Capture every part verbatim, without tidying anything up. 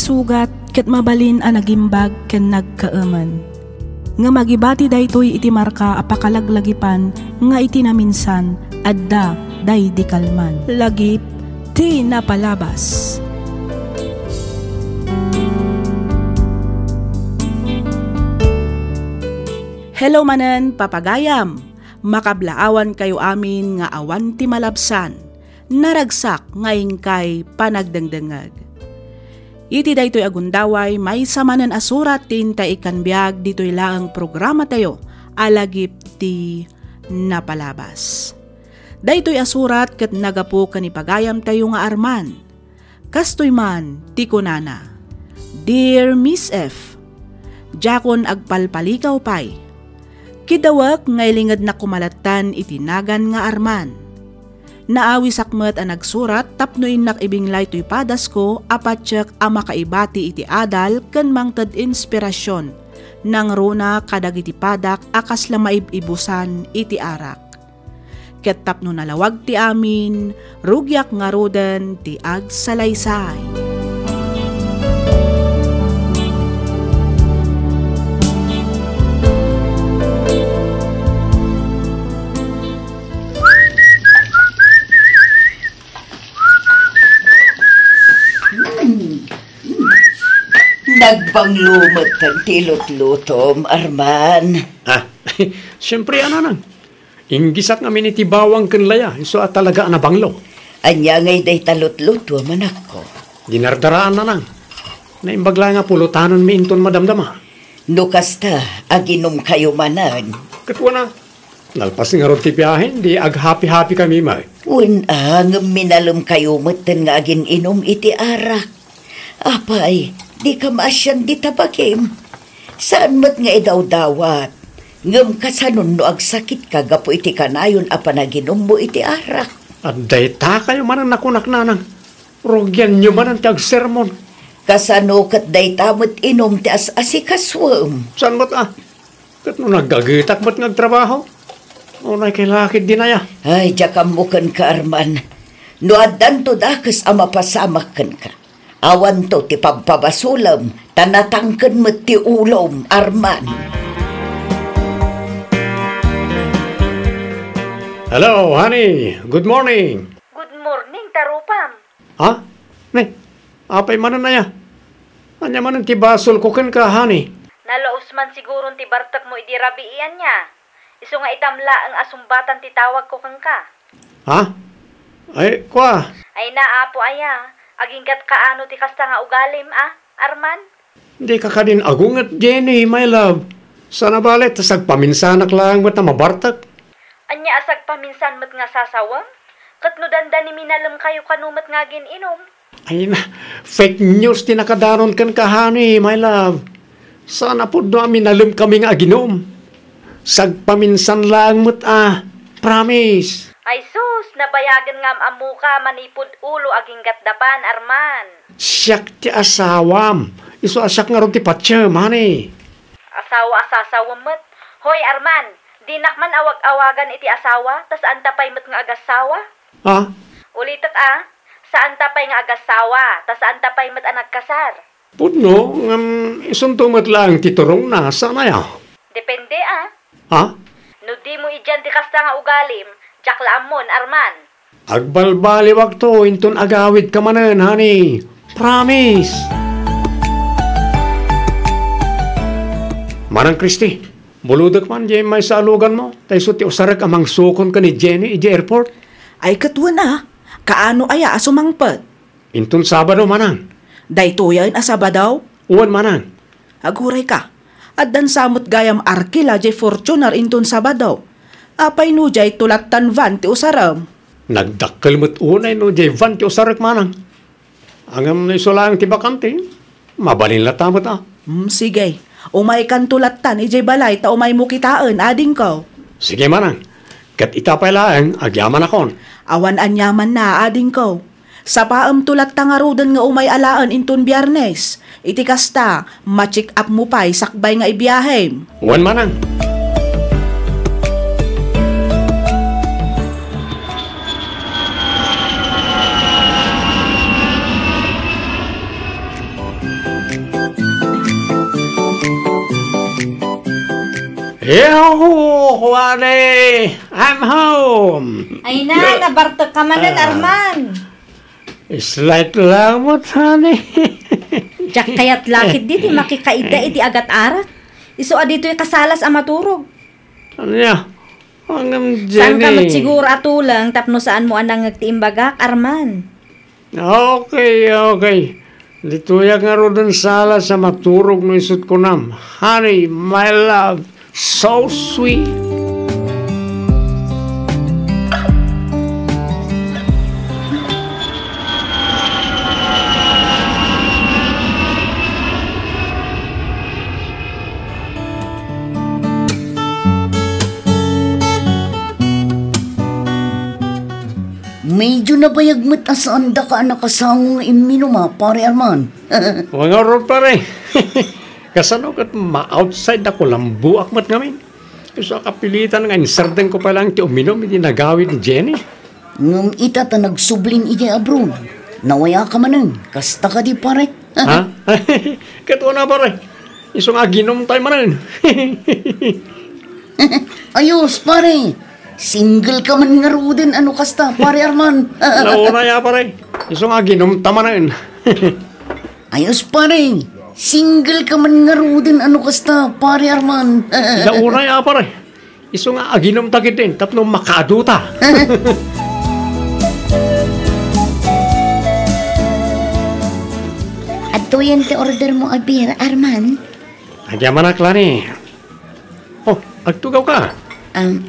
sugat ket mabalin a nagimbag ken nagkaemen. Ngem agibati daytoy iti marka a pakalaglagipan nga iti naminsan, adda daydi kalman. Lagip ti napalabas. Hello manen, papagayam! Makablaawankayo amin nga awan ti malabsan. Naragsak nga inkay panagdengdengngeg. Iti daytoy a gundaway, maysa manen a surat ti intay ikkan biag ditoy laeng programatayo a Lagip ti Napalabas. Daytoy a surat ket nagapu ken ni pagayamtayo nga Arman. Kastoy man ti kunana, "Dear Miss F, diakon agpalpalikaw pay. Kidawek nga ilingednak koma lattan iti nagan nga Arman. Naawisak met a nagsurat tapno innak ibinglay toy padasko a patiek a makaibati iti adal ken mangted inspirasion nangruna kadagiti padak a kasla maib-ibusan iti arak. Ket tapno nalawag ti amin, rugiak ngaruden ti agsalaysay." Nagbanglo met ti lutlutom, Arman. Ah, siyempre, a nanang. Inggisak ngamin iti bawang ken laya, isu a talaga a nabanglo. Ania ngay dayta lutluto, manakko? Dinardaraan, nanang. Naimbag laeng a pulotanenmi inton madamdama. No kasta, aginumkayo manen. Ket wen a, nalpas ngarud ti biahe, di aghapi-hapi kami met. Wen a, ngem minalemkayo metten nga agin-inum iti arak. Apay, dika maasian dita bagim? Saan met nga idawdawat. Ngem kasanon no agsakitka gapu iti kanayon a panaginummo iti arak? Adda itakayo manen a kunak, nanang. Rugianyo manen ti agsermon. Kasano ket dayta met inum ti as-asikasuem? Saan met a? Ket no naggagetak met nga agtrabaho, unay kay lakid dinaya. Ay, diak ammo kenka, Arman. No addanto dakes a mapasamak kenka, awanto ti pabpabasolem, ta natangken met ti ulom, Arman. Hello, honey. Good morning. Good morning, tarupam. Ha? Ne, apay manen aya? Ania manen ti basolko kenka, honey? Nalaus man siguron ti bartekmo idi rabii ania. Isu nga itam laeng a sungbatan ti tawagko kenka. Ha? Ay, kua. Ay na, apo aya, aginggat kaano ti kasta nga ugalim, a, Arman? Dika kadin agunget, Jenny, my love. Saan a bale, ta sagpaminsanak laeng met a mabartek. Ania a sagpaminsan met nga sasawem? Ket no dandani minalemkayo kano met nga agin-inum? Ay na, fake news ti nakadanon kenka, honey, my love. Saan a pudno a minalemkami nga aginum. Sagpaminsan laeng met a, promise. Ay sus, nabayagen nga am-ammoka manipud ulo aginggat dapan, Arman. Siak ti asawam. Isu a siak ngarud ti patiem, honey. Asawa a sasawem met. Hoy, Arman, dinak man awag-awagan iti asawa, ta saanta pay met nga agassawa? Ha? Ulitek a, saanta pay nga agassawa, ta saanta pay met a nagkasar. Pudno, ngem isunto met laeng ti turongna, saan aya? Depende a. Ha? No dimo idian ti kasta nga ugalim, diak la ammon, Arman. Agbalbaliwakto inton agawidka manen, honey. Promise! Manang Christy, bulodek man diay maysa a luganmo, ta isu ti usarek a mangsukon ken ni Jenny idiay airport. Ay, ket wen a, kaano aya a sumangpet? Inton Sabado, manang. Daytoyen a Sabado? Wen, manang. Aguray ka. Addan sa met gayam arkila jay Fortuner inton Sabado. Apay no jay tulattan van ti usarem? Nagdakkel met unay no jay van ti usarek, manang. Ngem no isu laeng ti bakante, mabalin latta met a. Hmm, sige. Umaykan tulattan ijay balay ta umaymo kitaen, adingko. Sige, manang. Ket ita pay laeng, agyamanakon. Awan aniamanna, adingko. Sapaem to latta ngaruden nga umay alaen inton Biyernes. Iti kasta, ma-check up mo pay sakbay nga ibiyahem. Wen, manang. Yahoo, honey! I'm home! Ay na, nabartek ka manen, Ah. Arman. Slight lang met, honey. Diak kayat lakit di ti makikaida iti agat-arak. Isu a ditoy kasalas a maturog. Ania? Ngem, Saan ka met Jenny. siguro a tuleng tapno saan mo a nangngeg ti imbagak, Arman? Okay, okay. Ditoyak ngaruden salas a maturog no isut' kunam. Honey, my love, so sweet. Medyo nabayag met a saandaka a nakasango nga imminum, a, Pare Arman. Wen ngarud, pare. Kasano ket ma-outside a kulamboak met ngamin? Isu a kapilitan nga insardengko pay laeng ti uminum iti nagawid ni Jenny. Ngem ita ta nagsublin idiay abroad, nawayaka manen. Kasta kadi, pare? Ha? Ket una, pare. Isu nga aginumtay manen. Ayos, pare. Single ka man ngaruden a no kasta, Pare Arman. Naunay a, pare. Isu nga aginumta manen. Ayos, pare. Single ka man ngaruden a no kasta, Pare Arman. Naunay a, pare. Isu nga aginumta ketdin tapno makaduta. Adtoyen ti order mo a beer, Arman. Agyamanak, Lani. Oh, agtugaw ka. Um,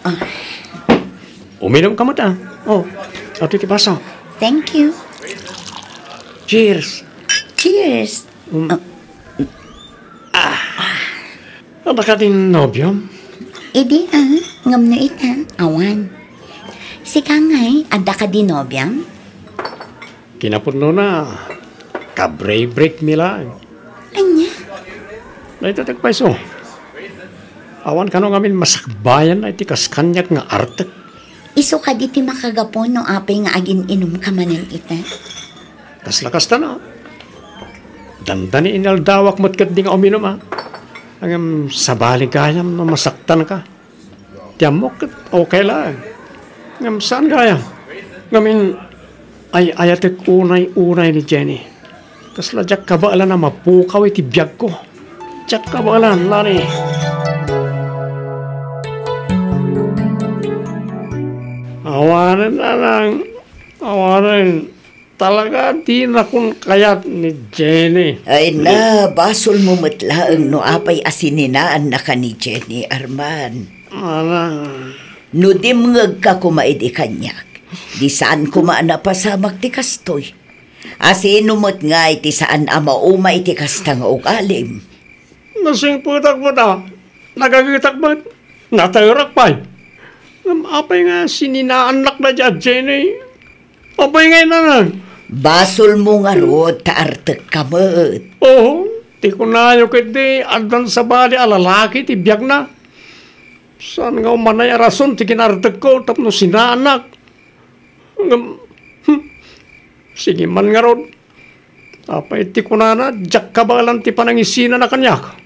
ah. Uminum ka met, ah. Oh, adtoy ti baso. Thank you. Cheers. Cheers. Um, Ah. Ah. Adda kadi nobiom? Idi, ah, ngem no ita, awan. Sika ngay, adda kadi nobiom? Kinapudnona, kabreak-break mi laeng. Ania? Dayta ti agpayso. Awan kano ngamin masakbayan iti kas kaniak nga artek. Isu kadi ti makagapu no apay nga agin-inum ka manen ita? Kasla kasta na. Dandani inaldawak met ketdi nga uminum, a. Ngem sabali gayam no masaktan ka. Ti ammok ket okay laeng. Ngem saan gayam. Ngamin, ay-ayatek unay-unay ni Jenny. Kasla diak kabaelan a mapukaw iti biagko. Diak kabaelan, Lani. Awanen, Nanang. Awanen. Talaga, dinakon kayat ni Jenny. Ay na, basolmo met laeng no apay a sininaannaka ni Jenny, Arman. Nanang. No dimngegka koma idi kaniak, di saan koma a napasamak ti kastoy. A sino met ngay ti saan a mauma iti kasta nga ugalim? Nasingpetak met a, nagagetak met, naterak pay. Ngem apay nga sininaannak daydiay a Jenny? Apay ngay, Nanang? Basolmo ngarud ta artekka met. Oo, ti kunayo ketdi, addan sabali a lalaki ti biagna. Saan nga umanay a rason ti kinartekko tapno sinaannak? Ngem, hmm, sige man ngarud. Apay ti kunana, diak kabaelan ti panangisinana kaniak?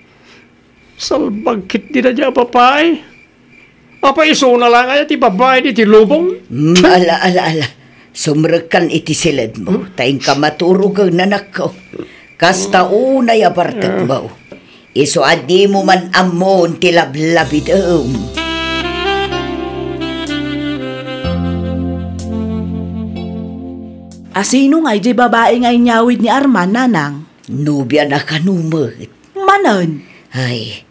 Salbag ketdi daydiay a babai. Apay isuna laeng aya ti babai ditoy lubong? Hmm, ala, ala, ala. Sumrekkan iti siledmo, ta inka maturogen, anakko. Kasta unay a bartekmo. Isu a dimo man ammon ti lablabidem. A sino ngay diay babai nga inyawid ni Arman, Nanang? Nobiana kano met. Manen? Ay,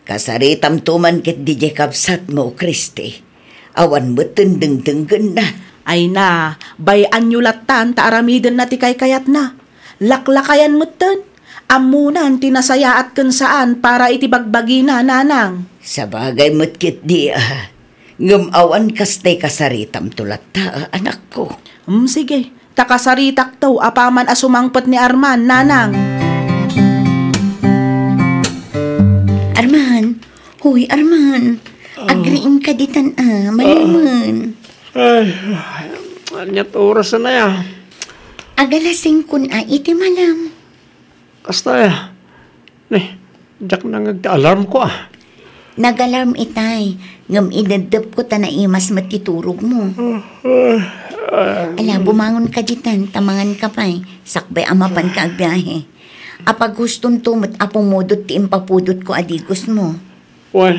kasaritamto man ketdi diay kabsatmo, Christy. Awan metten dengdenggenna. Ay na, bay-anyo lattan ta aramidenna ti kaykayatna. Laklakayan metten. Ammonan ti nasayaat ken saan para iti bagbagina, Nanang. Sabagay met ketdi, a. Ngem awan kastay kasaritamto latta, a, anakko. Mm, sige. Ta kasaritakto apaman a sumangpet ni Arman, Nanang. Arman! Hoy, Arman! Ah. Agriingka ditan, a, manumen. Ay, ania't oras a, a? Agalas singkon a iti malam. Kasta, a. Ni, diak nangngeg ti alarmko, a. Nagalarm itay, ngem ineddepko ta naimas met ti turogmo. Ala, bumangonka ditan, ta manganka pay, sakbay a mapanka agbiahe. Apaghustonto met a pumudot ti impapudotko a digosmo. Wen,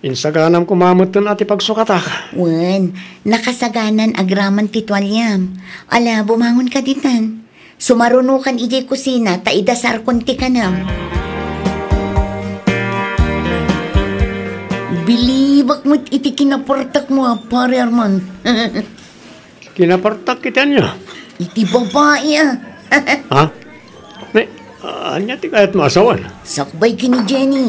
insaganam koma metten a ti pagsukatak. Wen, nakasaganan agraman ti tualiam. Ala, bumangonka ditan. Sumarunokan idiay kusina ta idasarkon ti kanem. Bilibak met iti kinapartakmo a, Pare Arman. Kinapartak iti ania? Iti babai a. Ha? Ne, ania ti kayatmo a sawen? Sakbay ken ni Jenny.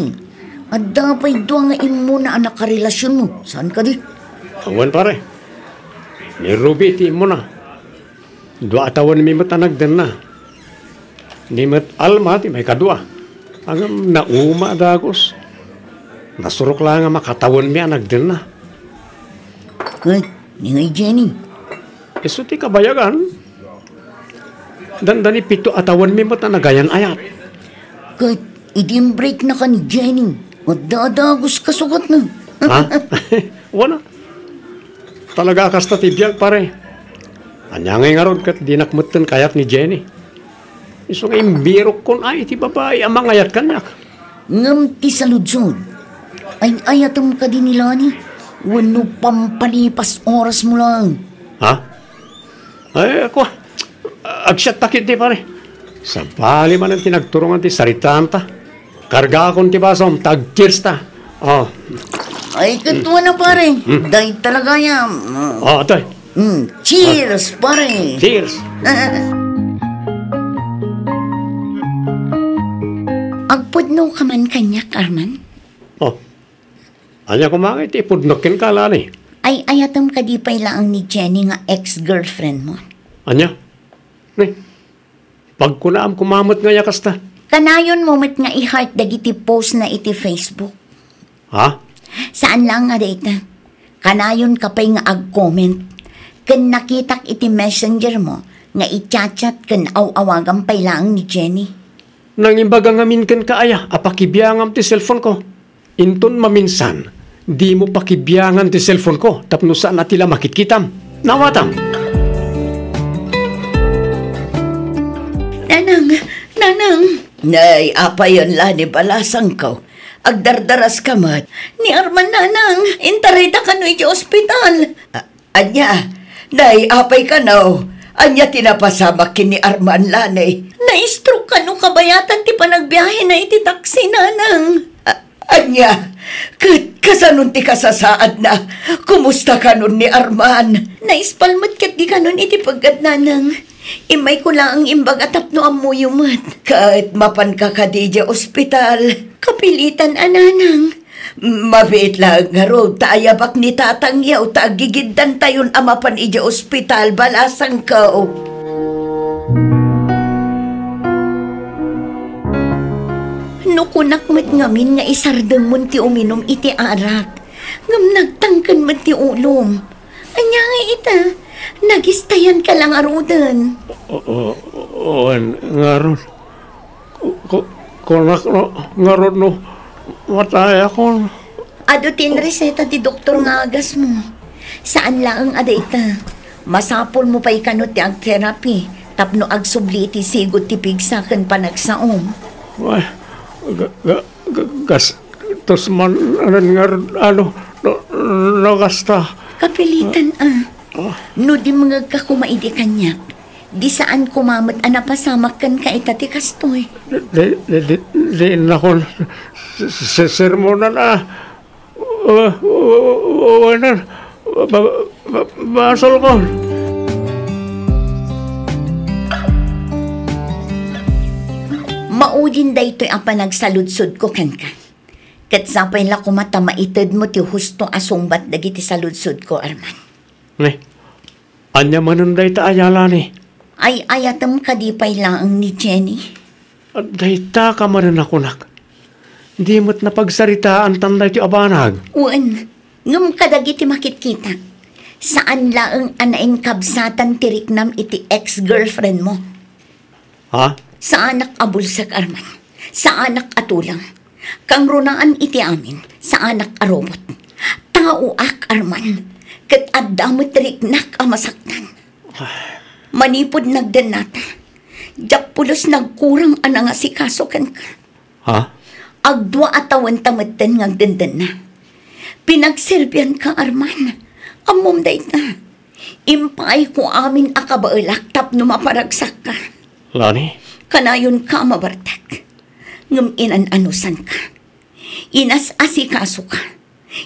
Adda pay dua nga immuna a nakarelasionmo. Saan kadi? Awan, pare. Ni Ruby ti immuna. Dua a tawenmi met a nagdenna. Ni met Alma ti maikadua. Ngem nauma a dagus. Nasurok laeng a makatawenmi a nagdenna. Ket ni ngay Jenny? Isu ti kabayagan. Dandani pito a tawenmi met a nagayan-ayat. Ket idi imbreaknaka ni Jenny, adda a dagus kasukatna. Ha? Wana. Talaga a kasta ti biag, pare. Ania ngay ngarud ket dinak metten kayat ni Jenny? Isu nga imbirokkon a iti babai a mangayat kaniak. Ngem ti saludsod, ay-ayatem kadi ni Lani wenno pampalipas orasmo laeng? Ha? Ay, ako, agsiatta ketdi, pare. Sabali manen ti nagturongan ti saritaanta. Kargaakon ti basom, ta ag-cheers ta. Oh. Ay, ket wana, pare. Hmm. Dayta la gayam. Oh, atoy. Hmm. Cheers, pare. Cheers. Agpudnoka man kaniak, Arman? Oh. Ania koma nga iti ipudnok kenka, Lani? Ay-ayatem kadi pay laeng ni Jenny nga ex-girlfriendmo? Ania? Ni, pagkunaam koma met nga aya kasta. Kanayonmo met nga i-heart dagiti postna iti Facebook. Ha? Saan laeng a dayta. Kanayonka pay nga ag-comment. Ken nakitak iti messengermo nga i-chat-chat ken aw-awagam pay laeng ni Jenny. Nangimbaga ngamin kenka aya a pakibiangam ti cellphoneko. Inton maminsan, dimo pakibiangan ti cellphoneko tapno saan a ti la makitkitam. Naawatam? Nanang, nanang. Nay, apayen la ni balasangko. Agdardaraska met. Ni Arman, nanang, intarayda kano iti ospital. A-, Ania? Nay, apay kano? Ania ti napasamak ken ni Arman, Lani? Na-stroke kano kabayatan ti panagbiahena iti taksi, nanang. A-, ania? Ket kasanon ti kasasaadna? Kumusta kanon ni Arman? Naispal met ketdi kanon iti peggad, nanang. Immayko laeng imbaga tapno ammoyo met. Ket mapanka kadi idiay ospital? Kapilitan a, nanang. Mabiit laeng ngarud ta ayabak ni tatangyo ta aggigiddantayon a mapan idiay ospital, balasangko. No kunak met ngamin nga isardengmon ti uminum iti arak, ngem nagtangken met ti ulom. Ania nga ita? Nagistayanka la ngaruden. O, o, o, wen, ngarud. Ku-, ku-, kunak no, ngarud no, matayakon. Adu ti inreseta ti doktor nga agasmo. Saan laeng a dayta. Masapulmo pay kano ti ag-therapy tapno agsubli iti sigud ti pigsa ken panagsaom. Ay, ga-, ga-, Ga-, gastos man, anan nga, ano, no, no, kasta. Kapilitan a. Ah. No dimngegka koma idi kaniak, di saan koma met a napasamak kenka ita ti kastoy. Di, di, di, di, di nakon, se-, se-, sermonan a. Uh, uh, uh, uh, ano, ba-, ba-, basolkon. Maudin daytoy a panagsaludsodko kenka. Ket sapay la koma ta maitedmo ti husto a sungbat dagiti saludsodko, Arman. Ne, ania manen dayta a yalani? Ay-ayatem kadi pay laeng ni Jenny? Dayta ka manen a kunak. Di met napagsaritaantan daytoy a banag. Wen, ngem kadagiti makitkitak, saan laeng a nainkabsatan ti riknam iti ex-girlfriend mo. Ha? Saanak a bulsek, Arman. Saanak a tulang. Kangrunaan iti amin, saanak a robot. Taoak, Arman, ket adda met riknak a masaktan. Manipud nagdennata, diak pulos nagkurang a nangasikaso kenka. Ha? Agdua a tawenta metten nga agdendenna. Pinagserbianka, Arman. Ammom dayta. Impaayko amin a kabaelak tapno maparagsakka. Lani? Kanayonka a mabartek. Ngem inan-anusanka. Inas-asikasoka.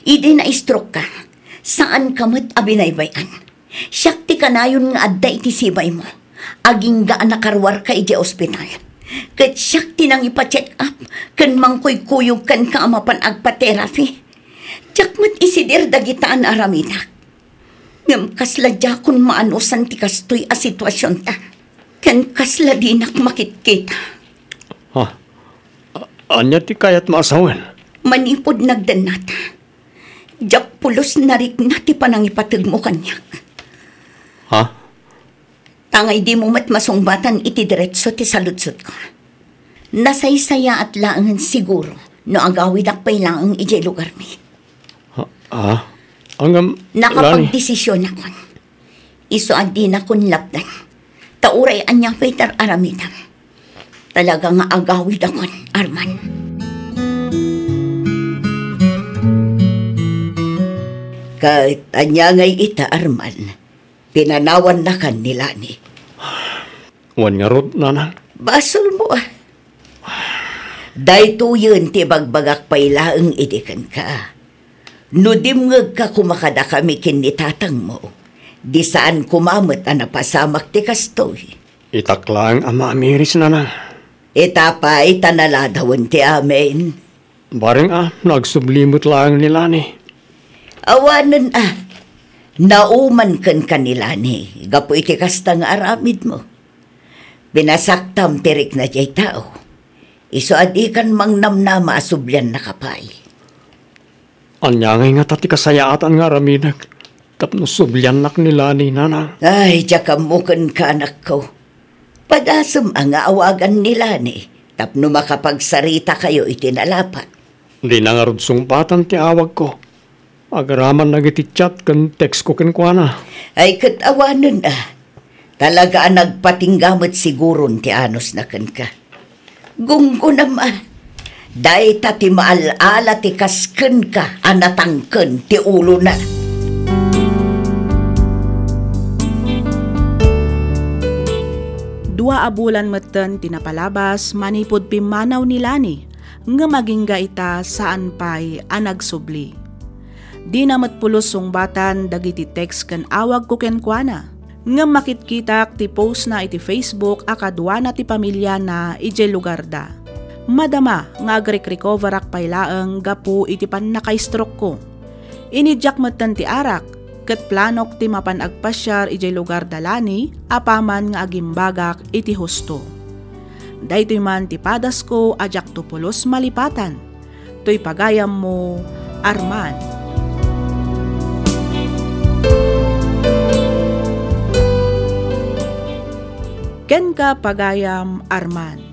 Idi na-stroke ka, saanka met a binaybay-an. Siak ti kanayon nga adda iti sibaymo. Agingga a nakaruarka idiay ospital. Ket siak ti nangipa-check up ken mangkuykuyog kenka a mapan agpa-therapy. Diak met isidir dagita a naaramidak. Ngem kasla diakon maanusan ti kastoy a situasionta. Ken kasla dinak makitkita. Ha? A-, ania ti kayatmo a sawen? Manipud nagdennata, diak pulos narikna ti panangipategmo kaniak. Ha? Tangay dimo met masungbatan iti diretso ti saludsodko. Nasaysayaat laengen siguro no agawidak pay laeng idiay lugarmi. Ha? Ha? Angam, Lani. Nakapagdesisionakon. Isu a dinakon lapdan. Ta uray ania pay ti ar-aramidem. Talaga nga agawidakon, Arman. Ket ania ngay ita, Arman? Pinanawannakan ni Lani. Wen ngarud, nanang. Basolmo, a. Daytoyen ti ibagbagak pay laeng idi kenka. No dimngegka koma kadakami ken ni tatangmo, di saan koma met a napasamak ti kastoy. Itak laeng a maamiris, nanang. Ita pay ta naladawen ti amin. Bareng a, no agsubli met laeng ni Lani. Awanen a, nauman kenka ni Lani gapu iti kasta nga aramidmo. Pinasaktam ti rikna diay tao. Isu a dikan mangnamnama a subliannaka pay. Ania ngay ngata ti kasayaatan nga aramidek tapno subliannak ni Lani, nanang? Ay, diak ammo kenka, anakko. Padasem a nga awagan ni Lani tapno makapagsaritakayo iti nalapat. Dina ngarud sungbatan ti awagko. Agraman dagiti chat ken textko kenkuana. Ay, ket awanen a. Talaga a nagpatingga met siguron ti anusna kenka. Gunggonam a. Dayta ti maal-ala ti kas kenka a natangken ti ulona. Dua a bulan metten ti napalabas manipud pimmanaw ni Lani, ngem agingga ita saan pay a nagsubli. Dina met pulos sungbatan dagiti text ken awagko kenkuana, ngem makitkitak ti postna iti Facebook a kaduana ti pamiliana idiay lugarda. Madama nga agrikrecoverak pay laeng gapu iti pannakaistroke-ko. Inidiak metten ti arak, ket planok ti mapan agpasiar idiay lugarda Lani apaman nga agimbagak iti husto. Daytoy man ti padasko a diakto pulos malipatan. Toy pagayammo, Arman. Kenka, pagayam Arman.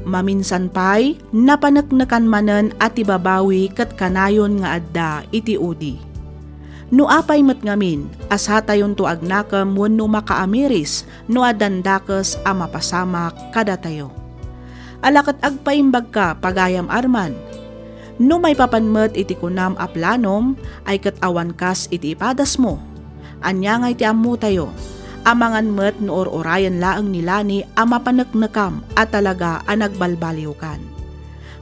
Maminsan pay, napaneknekan manen a ti babawi ket kanayon nga adda iti udi. No apay met ngamin a satayonto agnakem wenno makaamiris no addan dakes a mapasamak kadatayo. Ala ket agpaimbagka, pagayam Arman. No maipapan met iti kunam a planom, ay ket awan kas iti ipadasmo. Ania ngay ti ammotayo? Amangan met no ur-urayen laeng ni Lani a mapaneknekam a talaga a nagbalbaliwkan.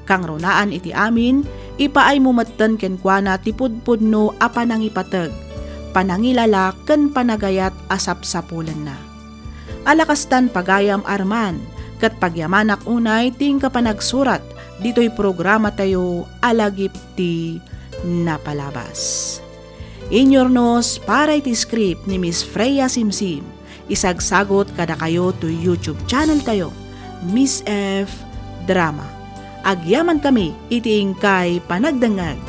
Kangrunaan iti amin, ipaaymo metten kenkuana ti pudpudno a panangipateg, panangilala ken panagayat a sapsapulenna. Ala kastan, pagayam Arman, ket pagyamanak unay ti inka panagsurat ditoy programatayo a Lagip ti Napalabas. Inyurnos para iti script ni Miss Freya Simsim, isagsagut kadakayo toy YouTube channel tayo, Miss F Drama. Agyamankami iti inkay panagdengngeg.